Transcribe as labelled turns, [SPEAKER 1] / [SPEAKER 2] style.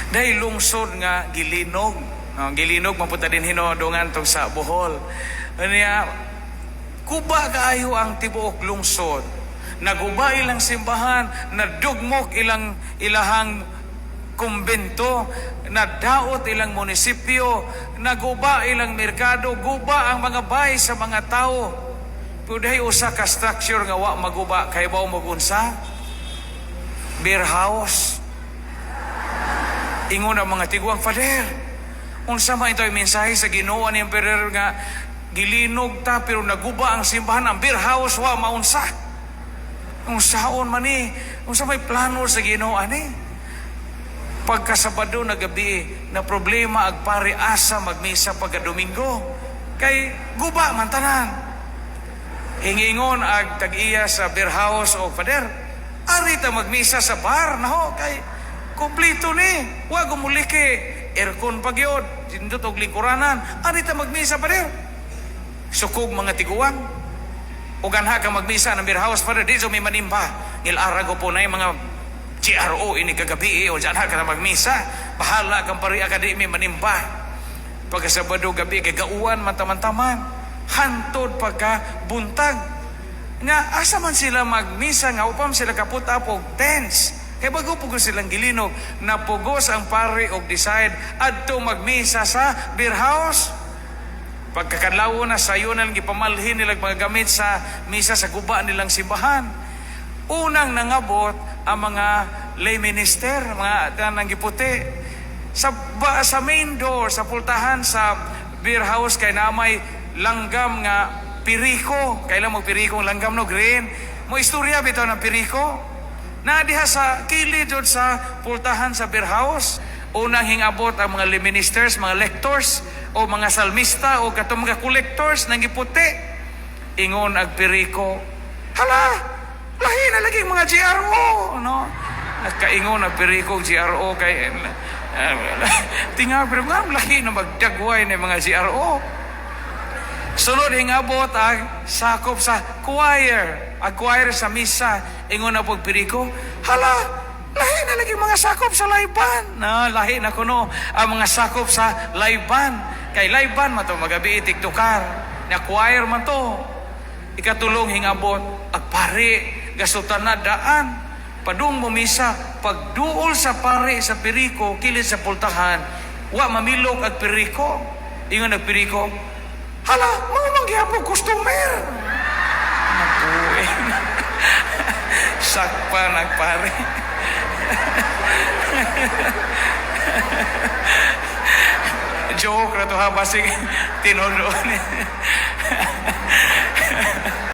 [SPEAKER 1] Dahil lungsod nga gilinog. No, gilinog mapunta din hinodongan tong sa Bohol. Niya, guba kaayo ang tibuok lungsod. Naguba ilang simbahan, nadugmok ilang ilahang kumbento, nadaot ilang munisipyo, naguba ilang merkado, guba ang mga bahay sa mga tao. Pero dahil usa ka structure nga wa maguba, kay ba magunsa? Beer house. Ingon ang mga tiguang, "Father, unsa man ito ay mensahe sa Ginoo ni Emperor nga gilinog ta pero naguba ang simbahan, ang beer house wa maunsa? Unsaon man ni? Unsa may plano sa Ginoo ani?" Pagkasabado na gabi, na problema ag pare asa magmisa pagka Domingo. Kay guba man tanan. Hingingon ag tag-iya sa beer house o, "Father, ari ta magmisa sa bar na ho kay kompleto ni. Wa gumuliki, aircon pa gyud, nindot og lingkuranan. Ari ta magmisa, Father." Sukog mga tiguang. "Ug anha ka magmisa ng beer house, Father, di so may manimba. Ngilara ko po na yung mga GRO ini kagabi o dyan ka na magmisa. Bahala kang pari ka di may manimba." Pagka Sabado gabi kay gauwan man taman-taman. Hantod pagka buntag. Nga asa man sila magmisa nga upam sila ka-put up og tents? Kay bago pugos silang gilinog, napugos ang pare og decide adto magmisa sa beer house. Pagkakadlaw na sayo na lang gipamalhin nilang mga gamit sa misa sa guba nilang simbahan. Unang nangabot ang mga lay minister, mga tanang giputi. Sa main door, sa pultahan sa beer house kay na may langgam nga piriko. Kailan mo piriko ang langgam, no, green. Mo istorya bitaw ng piriko. Na diha sa kilid jud sa pultahan sa beer house. Unang hingabot ang mga lay ministers, mga lectors, o mga salmista, o katong mga collectors nang giputi. Ingon ag piriko, "Hala, lahi na lagi mga GRO," no? Nagkaingon ang piriko GRO kay tinga pero nga lahi na magdagway ng mga GRO. Sunod hingabot ang sakop sa choir. Ang choir sa misa, ingon na pag piriko, "Hala, lahi na lagi mga sakop sa live band." Na, lahi na kuno ang mga sakop sa live band. Kay live band man to magabi tiktukar. Na choir man to. Ikatulong hingabot, ag pare, gasutan na daan. Padung mo misa, pagduol sa pare sa piriko, kilid sa pultahan, wa mamilok ag piriko. Ingon ag piriko, "Hala, mga mangyapon customer." Nabuhay. Sakpa nagpare. Joke na to ha, basig tinulo ni.